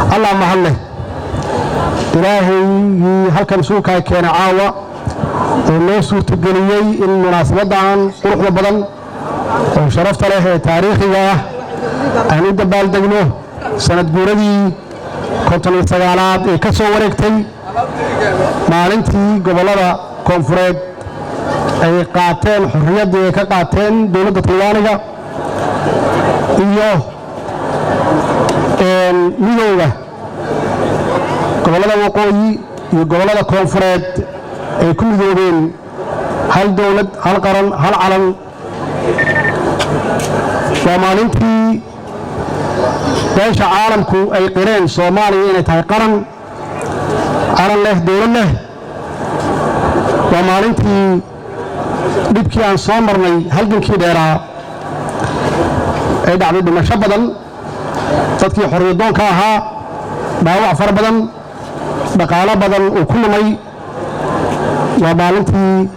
Allah mahad leh, Ilaahaygii halkan isugu keenay caawa oo noo suurtageliyey in munaasabaddan quruxda badan oo sharafta leh ee taariikhiga ah aan u dabaaldegno sanad guuradii 59aad ee ka soo wareegtay maalintii gobollada koonfureed ay qaateen xorriyaddii ay ka qaateen dowladda Talyaaniga iyo midowda gobollada waqooyi iyo gobollada koonfureed ay ku midoobeen hal dowlad, hal qaran, hal calan. Waa maalintii beesha caalamku ay qireen Soomaaliya inay tahay qaran, calan leh, dowlad leh. Waa maalintii dhibkii aan soo marnay, halgankii dheeraa, ay dhacday dhimasho badan, dadkii xorriyadoonka ahaa dhaawac fara badan, dhaqaalo badan uu ku lumay. Waa maalintii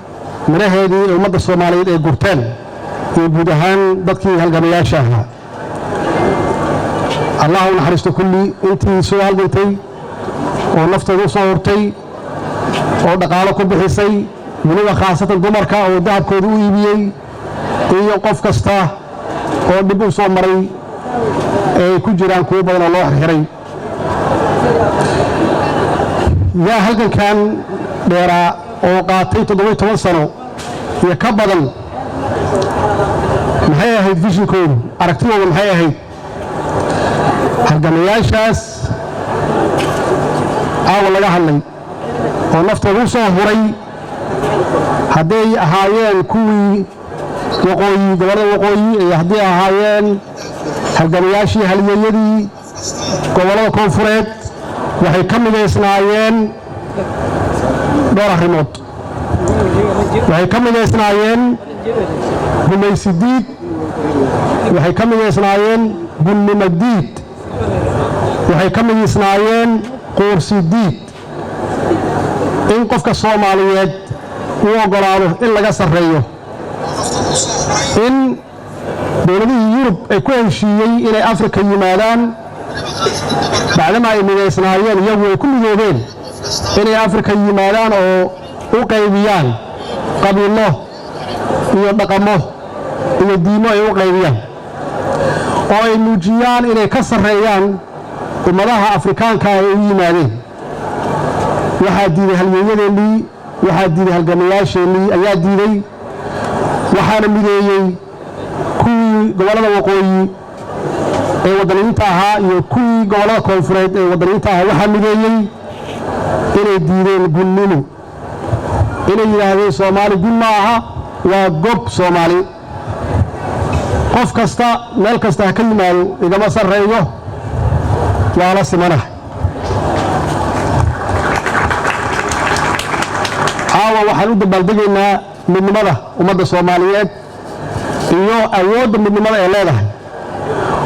midhaheedii ee ummadda Soomaaliyeed ay gurteen iyo guud ahaan dadkii halgamayaasha ahaa. Allah u naxariisto kulli intii soo halgantay oo naftooda u soo hurtay oo dhaqaalo ku bixisay, weliba khaasatan dumarka oo dahabkooda u iibiyey, iyo qof kasta oo dhib u soo maray ee ay ku jiraan kuwo badan oo loo xirxiray. Yaa halgankan dheeraa oo qaatay 17 sano iyo ka badan, maxay ahayd vision-koodu, aragtidooda maxay ahayd? Halgamayaashaas caawa laga hadlay oo naftooda u soo huray, hadday ahaayeen kuwii waqooyi, gobollada waqooyi, iyo hadday ahaayeen halgamayaashii halyeeyadii gobollada koonfureed, waxay ka midaysnaayeen dhowr arrimood. Waxay ka midaysnaayeen gumaysi diid, waxay ka midaysnaayeen gunnimo diid, waxay ka midaysnaayeen quursi diid, in qofka Soomaaliyeed uu oggolaado in laga sarreeyo, in dowladihii Yurub ay ku heshiiyey inay Afrika yimaadaan, bacdama ay midaysnaayeen, iyagu ay ku midoobeen inay Afrika yimaadaan oo u qaybiyaan qabiilo iyo dhaqamo iyo diimo, ay u qaybiyaan oo ay muujiyaan inay ka sarreeyaan ummadaha Afrikaanka ay u yimaadeen. Waxaa diiday halyeeyadeennii, waxaa diiday halgamayaasheennii ayaa diiday. Waxaana mideeyey kuwii gobollada waqooyi ee waddaniyiinta ahaa iyo kuwii gobollada koonfureed ee waddaniyiinta ahaa. Waxaa mideeyey inay diideen gunnimo, inay yidhaahdeen Soomaali gun ma aha, waa gob Soomaali. Qof kasta meel kasta ha ka yimaado, igama sarreeyo, waa la simanaha. Caawa waxaan u dabaaldegaynaa midnimada ummadda Soomaaliyeed iyo awoodda midnimada ay leedahay,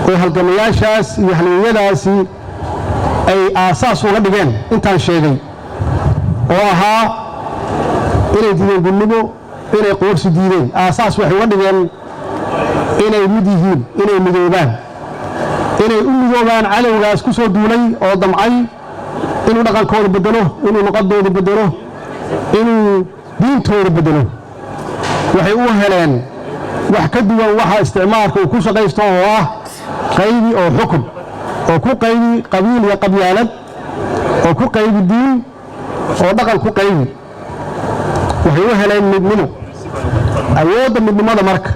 oo halgamayaashaas iyo halyeeyadaasi ay aasaas uga dhigeen intaan sheegay, oo ahaa inay diideen gunnimo, inay qoorsi diideen. Aasaas waxay uga dhigeen inay mid yihiin, inay midoobaan, inay u midoobaan cadowgaas ku soo duulay oo damcay inuu dhaqankooda beddelo, inuu luqadooda beddelo, inuu diintooda beddelo. Waxay u heleen wax ka duwan waxa isticmaalka uu ku shaqaysto, oo ah qaybi oo xukun, oo ku qaybi qabiil iyo qabyaalad, oo ku qaybi diin, oo dhaqan ku qaybi. Waxay u heleen midnimo, awoodda midnimada. Marka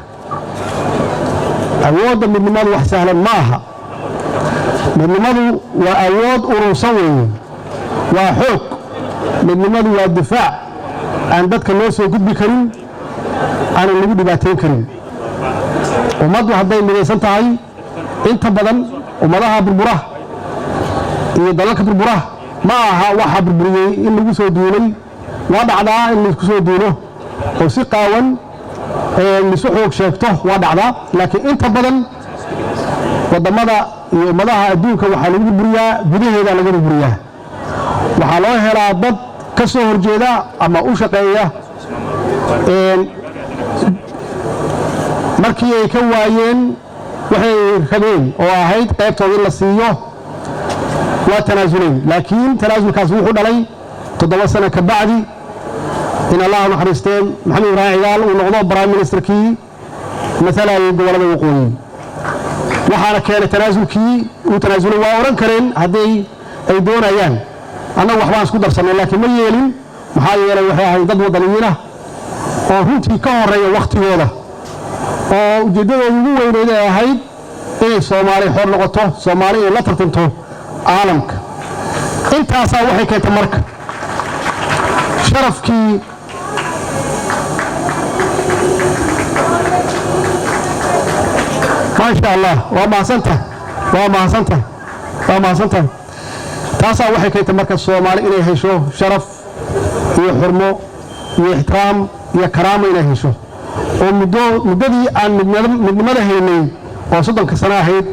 awoodda midnimadu wax sahlan ma aha. Midnimadu waa awood urursan weeye, waa xoog. Midnimadu waa difaac aan dadka loo soo gudbi karin, aanan lagu dhibaatayn karin. Ummaddu hadday midaysan tahay, inta badan ummadaha burbura iyo dalalka burbura ma aha waxa burburiyey in lagu soo duulay. Waa dhacdaa in laisku soo duulo oo si qaawan lisu xoog sheegto, waa dhacdaa, laakiin inta badan wadammada iyo ummadaha adduunka waxaa lagu burburiyaa gudaheeda laga burburiyaa. Waxaa loo helaa dad ka soo horjeeda ama u shaqeeya. Markii ay ka waayeen waxay rabeen, oo ahayd qaybtooda in la siiyo, Waa tanaasuleen, laakiin tanaasulkaas wuxuu dhalay 7 sano ka bacdi in, Allah naxariistee, Maxamed Ibraahim Cigaal uu noqdo prime ministerkii matalayay gobollada waqooyi. Waxaana keenay tanaasulkii uu tanaasulay. Waa odhan kareen hadday ay doonayaan, "Annagu waxbaan isku darsannay," laakiin ma yeelin. Maxaa yeelay, waxay ahayd dad waddaniyiin ah oo runtii ka horreeya wakhtigooda, oo ujeeddadooda ugu weyneyd ay ahayd inay Soomaali xor noqoto, Soomaali inay la tartanto caalamka. Intaasaa waxay keentay marka sharafkii. Maasha Allah, waa mahadsantahay, waa mahadsantahay, waa mahadsantahay. Taasaa waxay keentay marka Soomaali inay hesho sharaf iyo xurmo iyo ixtiraam iyo karaamo inay hesho, oo muddadii aan midnimada haynay oo 30-ka sano ahayd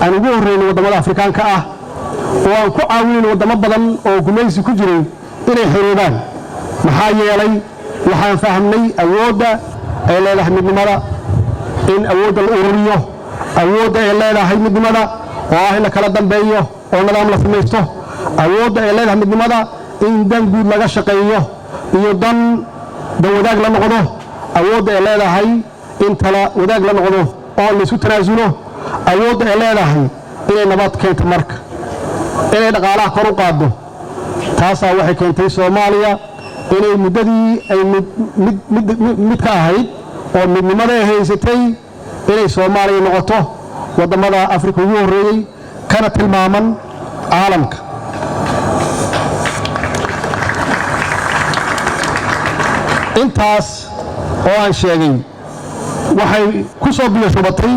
aan ugu horreynay waddamada Afrikaanka ah, oo aan ku caawinayn waddamo badan oo gumaysi ku jiray inay xoroobaan. Maxaa yeelay, waxaan fahmnay awoodda ay leedahay midnimada, in awoodda la ururiyo, awoodda ay leedahay midnimada oo ah in la kala dambeeyo oo nidaam la samaysto, awoodda ay leedahay midnimada in dan guud laga shaqeeyo iyo dan wadaag la noqdo, awoodda ay leedahay in tala wadaag la noqdo oo laysu tanaasulo, awoodda ay leedahay inay nabad keento, marka inay dhaqaalaha kor u qaaddo. Taasaa waxay keentay Soomaaliya inay muddadii ay mid ka ahayd oo midnimada ay haysatay inay Soomaaliya noqoto waddamada Afrika ugu horreeyey kana tilmaaman caalamka. Intaas oo aan sheegay waxay ku soo biyashubatay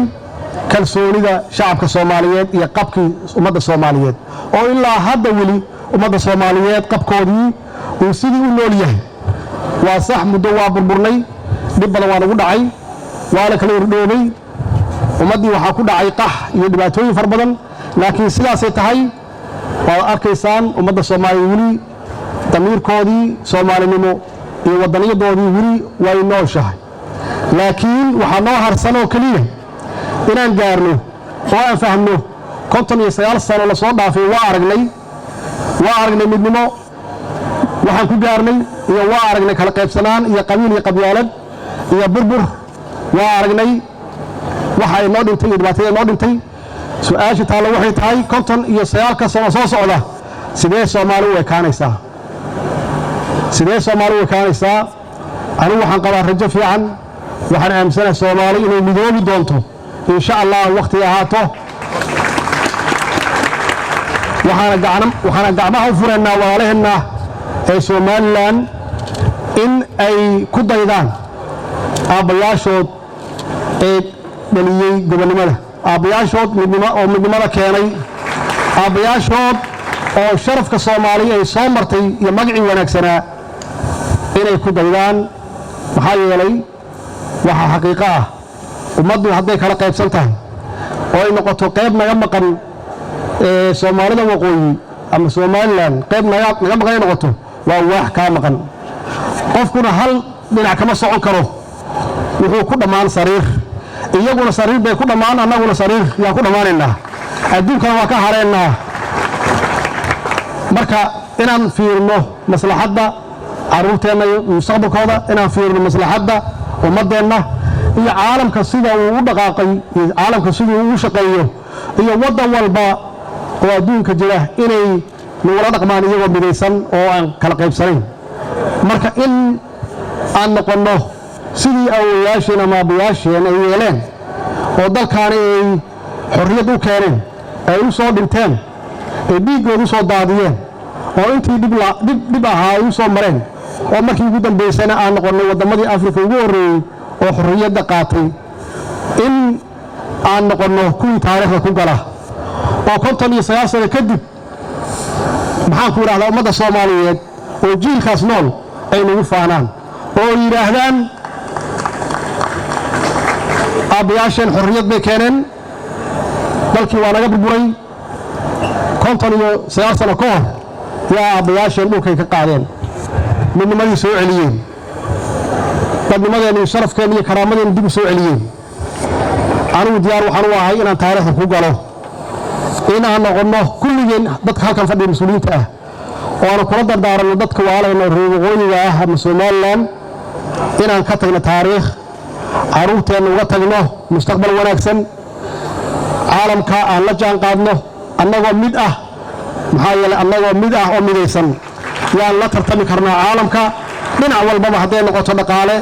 kalsoonida shacabka Soomaaliyeed iyo qabkii ummadda Soomaaliyeed, oo ilaa hadda weli ummadda Soomaaliyeed qabkoodii uu sidii u nool yahay. Waa sax, muddo waa burburnay, dhib badan waa nagu dhacay, waa la kala ordhoobay, ummaddii waxaa ku dhacay qax iyo dhibaatooyin fara badan. Laakiin sidaasay tahay, waad arkaysaan ummadda Soomaaliyeed weli damiirkoodii soomaalinimo iyo waddaniyadoodii weli way nooshahay. Laakiin waxaa noo harsan oo keliya inaan gaarno oo aan fahmno 59 sano lasoo dhaafay waa aragnay, waa aragnay midnimo waxaan ku gaarnay, iyo waa aragnay kala qaybsanaan iyo qabiil iyo qabyaalad iyo burbur. Waa aragnay waxa ay noo dhintay iyo dhibaatada noo dhintay. Su-aasha taallo waxay tahay, 59-ka sano soo socda sidee Soomaali u ekaanaysaa? Sidee Soomaali u ekaanaysaa? Anigu waxaan qabaa rajo fiican. Waxaan aaminsanahay Soomaali inay midoobi doonto, insha Allah, wakhtiga ahaato. Waxaana gacmaha u furaynaa walaalaheenna ee Somalilan in ay ku daydaan aabbayaashood ee dhaliyey gobonnimada, aabbayaashood midnimo oo midnimada keenay, aabbayaashood oo sharafka Soomaaliya ay soo martay iyo magacii wanaagsanaa inay ku daydaan. Maxaa yeelay, waxaa xaqiiqo ah ummaddu hadday kala qaybsan tahay oo ay noqoto qayb naga maqan ee Soomaalida waqooyi ama Somalilan, qayb naga maqan ay noqoto, waa waax kaa maqan. Qofkuna hal dhinac kama socon karo, wuxuu ku dhammaan sariir. Iyaguna sariir bay ku dhammaan, annaguna sariir yaan ku dhammaanaynaa, adduunkana waa ka hareennaa. Marka inaan fiirno maslaxadda carruurteenna iyo mustaqbalkooda, inaan fiirno maslaxadda ummaddeenna iyo caalamka sida uu u dhaqaaqay iyo caalamka siduu ugu shaqeeyo iyo waddan walba oo adduunka jira inay nagula dhaqmaan iyagoo midaysan oo aan kala qaybsanayn. Marka in aan noqonno sidii awowayaasheen ama aabbayaasheen ay yeeleen oo dalkaani ay xorriyad u keeneen, ay u soo dhinteen, ay dhiiggooda u soo daadiyeen, oo intii dhib ahaa ay u soo mareen, oo markii ugu dambaysana aan noqonnay wadammadii Afrika ugu horreeyey oo xorriyadda qaatay, in aan noqonno kuwii taariikhda ku gala oo 59 sano kadib, maxaan ku idhahdaa, ummadda Soomaaliyeed oo jiilkaas nool ay nagu faanaan oo yidhaahdaan, "Aabbayaasheen xorriyad bay keeneen, dalkii waa naga burburay 59 sano ka hor, yaa aabbayaasheen dhulkay ka qaadeen, midnimadii soo celiyeen, dadnimadeenna iyo sharafkeenna iyo karaamadeenna dib u soo celiyeen." Anigu diyaar waxaan u ahay inaan taariikhda ku galo. In aan noqonno kulligeen dadka halkan fadhiya mas-uuliyiinta ah oo aanu kula dardaaranno dadka waaleyna reer waqooyiga ah ama Somaliland, inaan ka tagno taariikh, carruurteenna uga tagno mustaqbal wanaagsan, caalamka aan la jaan qaadno annagoo mid ah. Maxaa yeelay, annagoo mid ah oo midaysan yaan la tartami karnaa caalamka dhinac walbaba, hadday noqoto dhaqaale.